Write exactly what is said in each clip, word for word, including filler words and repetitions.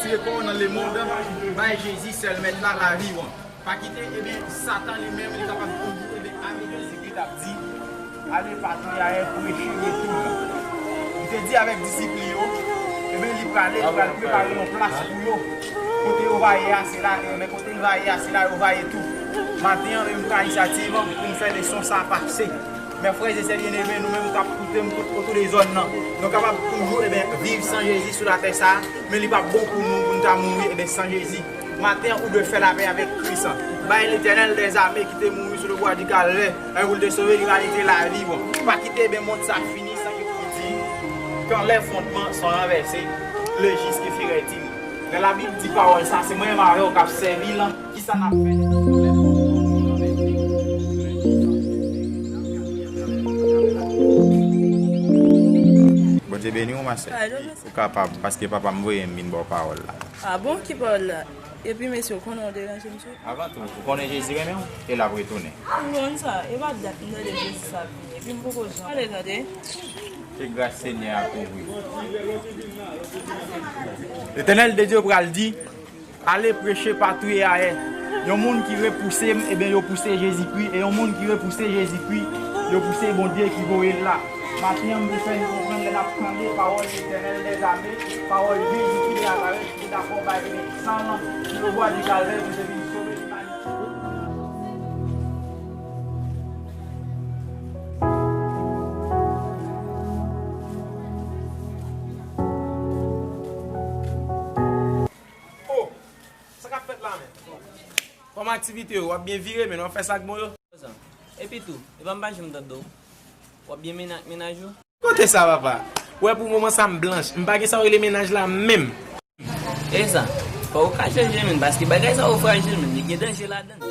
Retire kò w nan lemonn, bay Jezi sèl mèt la lavi w an. Pa kite, ebyen, Satan li menm, li kapab toujou, ebyen, ale Jezikri t ap di, ale patouye a, preche retour lan. Li te di avèk disip li yo, ebyen, li prale, li pral prepare yon plas pou yo. Kote yo va ye a, se la, men kote l va ye a, se la yo va ye tou. Maten an, menm ka inisyativ pou m fè leson sa pase. Men frè e sè byeneme, nou menm k ap koute m tout otou de zòn nan, nou kapab toujou, ebyen, viv san Jezi sou latè sa a, men li p ap bon pou nou, pou nou ta mouri, ebyen, san Jezi. Maten an, ou dwe fè lapè avèk Kris an. Bay Letènèl dèzame ki te mouri sou lebwa di Kalvè, ebyen, pou l te sove limanite lavi w an. Pa kite, ebyen, mond sa fini san ke ou di, quand les fondements sont renversés, le juste que fera-t-il? Lè Labib di pawòl sa, se mwen menm avè w k ap sèvi l. Kisa n ap fè lè Bondye beni w, ma sè. Ou kapab, paske papa m voye m vin ba w pawòl la. A bon, ki pawòl la? Epi mesye, w konnen w deranje m tou. Avan tou, ou konnen Jezi renmen w, e l ap retounen. M konn sa, e pa dat m tande Jezi sa ap vini, epi m poko janm. Ale tande. Ke gras Senyè a kouvri w. Letènèl de Dye pral di, ale preche, patouye ayè. Yon moun ki repouse m, ebyen, yo pouse Jezikri. E yon moun ki repouse Jezikri, yo pouse Bondye ki voye l la. Maten an, m vle fè n konprann lè n ap tande pawòl Letènèl dèzame, pawòl Jezikri de Nazarèt ki te dakò bay san l sou lebwa di Kalvè pou te vin sove limanite. Oh! Sa k ap fèt la menm? Kòman aktivite yo? W ap byen vire, men w ap fè sa k bon yo? Epi tou, epa m pa janm tande w. W ap byen mennen ak mennaj ou? Kote sa, papa? Ou wè pou moman sa m blanch. M pa gen sa w rele mennaj la menm. E sa, fò w ka chanje menm, paske bagay sa yo frajil menm, li gen danje ladan l.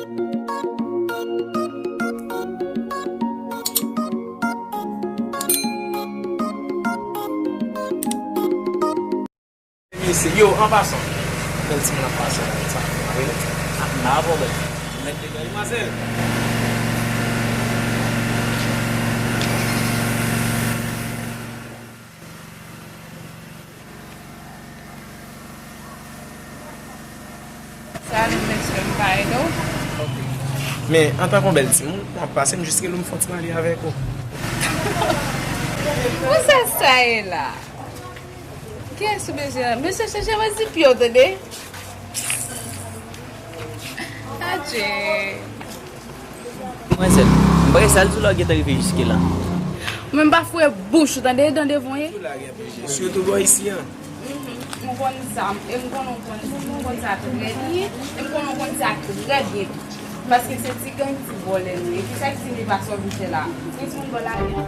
Mesye, yo, an pasan. Bèl timoun ap pase la, sa, ap rele. Ah, pa pwoblèm. Mèt de gari, mazèl. Salut, mesye, m ka ede w? Men, antanke yon bèl timoun, w ap pase, m jis rele w, m fè yon ti pale avèk ou. Pou sa sa ye la? Kiyès ou bezwen an? Mesye, chèche mwen di pye w, tande? Adje. Manzèl, m pa gen sa l di w la, w gentan rive jiske la. Mwen m pa foure bouch ou, tande, dan devan w ye. Sitou bò isi an. Mhm. M konn sa, e m konnen w konn, m konn sa trè byen, e m konnen w konn sa trè byen tou. Paske se ti gang, ti vòlè nou ye. Kisa ki di li pa sòvi fè la? Plis moun bò lari an.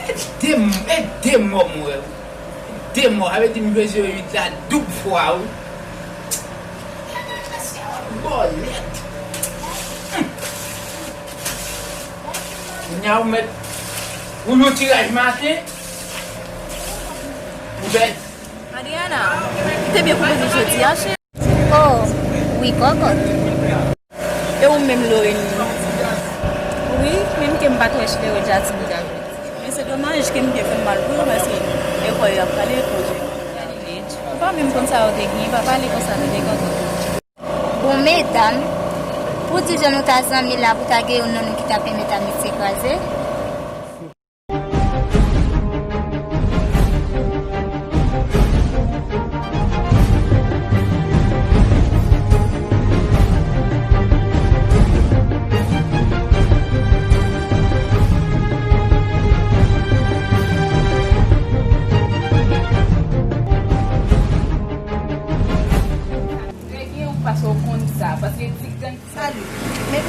E de, e de mò m wè wi. De mò, sa vle di m jwe zewo uit la doub fwa wi. Bòlèt. Kounye a ou mèt, ou yon tiraj maten, ou bèl. Adriana, ou te byen konpoze jodi a, cheri. Oh, wi, kòkòt. E ou menm, Lorraine? Wi, menm ke m pa t wè cheveux yo dja ti bout avèk. Men se domaj ke m te fè m mal pou yo, paske e kò yo ap pale etranje. Ou pa menm konn sa yo te gen, pa pale konsa tande, kòkòt. Bon, medam, pou di jan nou ta zanmi la, pou ta gen youn nan nou ki ta pèmèt amitié kraze. Trè byen, ou pase w konn sa, paske ti gang. Salut. Men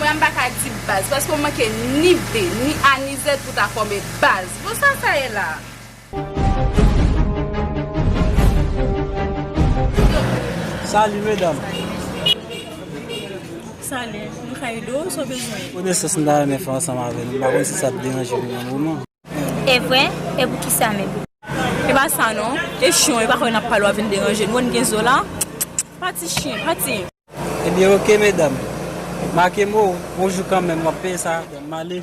M pa ka di baz, paske w manke ni B, ni A, ni Z pou ta fòme baz. Bon, sa sa ye la? Salut, medam. Salut, nou ka ede w, sa w bezwen? Konesans m ta renmen fè ansanm avè nou. M pa konn si sa ap deranje nou nan moman. E vre? E poukisa menm? E pa sa non. E chen, e pa kwè n ap pale w a vin deranje nou. N gen zo la. Pati chen, pati. Ebyen, oke, medam. Make mo, bonjou kanmenm, w ap peye sa, m ale.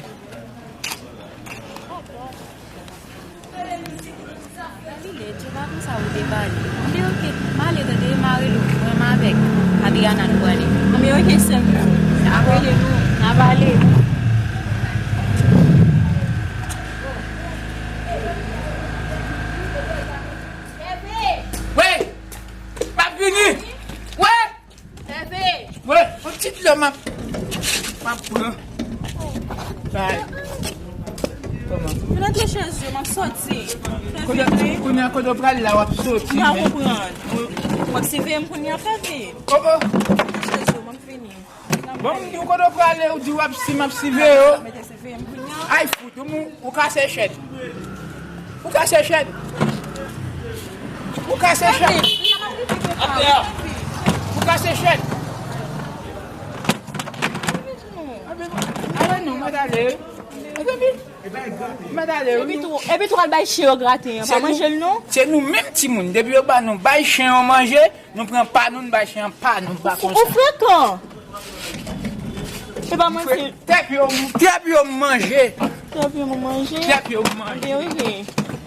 Anpile, Djeba konsa ou te pale. Anpile, oke, m ale tande, m a rele w, mwen m avèk Adriana nou prale. Anpile, oke, sè m. N a pale nou, n a pale. Wi! M ap vini! Wi! Hervé! Wi! Yon ti dlo m ap, m ap pran. Bay. Kòman? Vin antre chèz yo, m ap soti. Kote, kounye a kote w pral la, w ap soti, men. M pa konprann. W ap siveye m kounye a, Hervé. Oh, oh. Vin antre chèz yo, m ap vini. Bon, m di w kote w prale, ou di w ap si m ap siveye w. Mete siveye m kounye a. Ay, fout, ou, ou kase chèn. Ou kase chèn. Ou kase chèn. Ou kase chèn. Ale non, mèt ale. Mèt ale. Epi tou, epi tou al bay chen yo graten an, pa manje l non. Se nou menm timoun, depi yo ba nou bay chen yo manje, nou pran pa nou, nou bay chen an pa nou, pa konsa. Ou frekan. E pa mwen se. Tèp yo, tèp yo manje. Tèp yo manje. Tèp yo manje. Anpile, oke.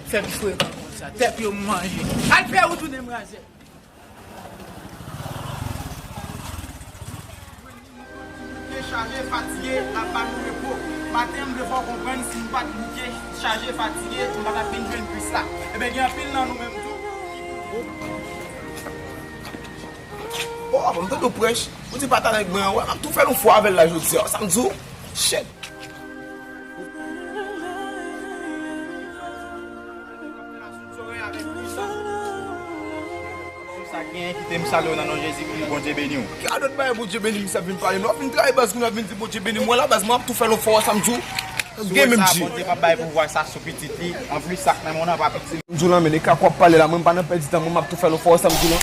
Fè m frekan konsa. Tèp yo manje. Al fè ou tounen mrazè. Bouke chaje, fatige, ap ba nou repo. Maten, m vle fè w konprann, si m pa t bouke chaje, fatige, m pa t ap vin jwenn bis la. Ebyen, gen anpil nan nou menm tou ki tou. Oh, bon, m tande w prèch. Ou di pa t ale nèg mwen an, wè, m ap tou fè l yon fwa avè l la jodi a. Sa m di w? Shit. Sa genyen, kite m salye w nan non Jezi, pou Bondye beni w. Ki adot bagay Bondye beni m, sa vin pale m? Lè w fin travay baz, kounye a vin di Bondye beni m, wè la baz, mwen ap tou fè l yon fwa, sa m di w? Gen menm di. Bondye p ap bay pouvwa sa sou pitit li. Anplis, sa k nan men w nan pa pitit. M di w lan, men, e ka k w ap pale la, mwen m pa nan pèdi tan, mwen m ap tou fè l yon fwa, sa m di w lan?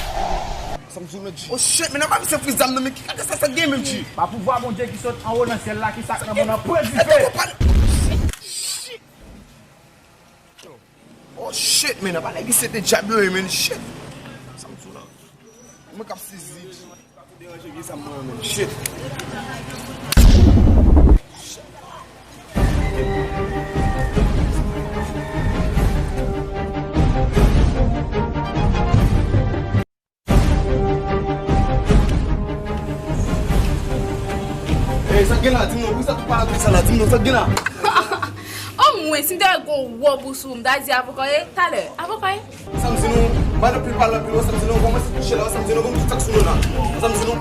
Sa m di w lan, G? Oh shit, men nan pa misye fri zam nan, men ki kalite sa, sa gen menm, G? Pa pouvwa Bondye ki sot anwo nan syèl la, ki sa k nan men w nan, pran dife. Oh shit, men, apa nèg isi se te dyab yo ye, men, shit. Sa m di w lan? Mwen k ap sezi. Deranje vye sa m pran, men, shit. Ey, sa k gen la? Di m non, poukisa tout pale tout sa la? Di m non, sa k gen la? Omwen, si m te wè gon wòb ou sou ou, m ta di avoka w ye talè. Avoka w ye? Sa m di nou, m pa nan pil pale anpil, wè sa m di nou, kòmanse touche la, wè sa m di nou, ban m tout sa k sou nou la. Wè sa m di nou.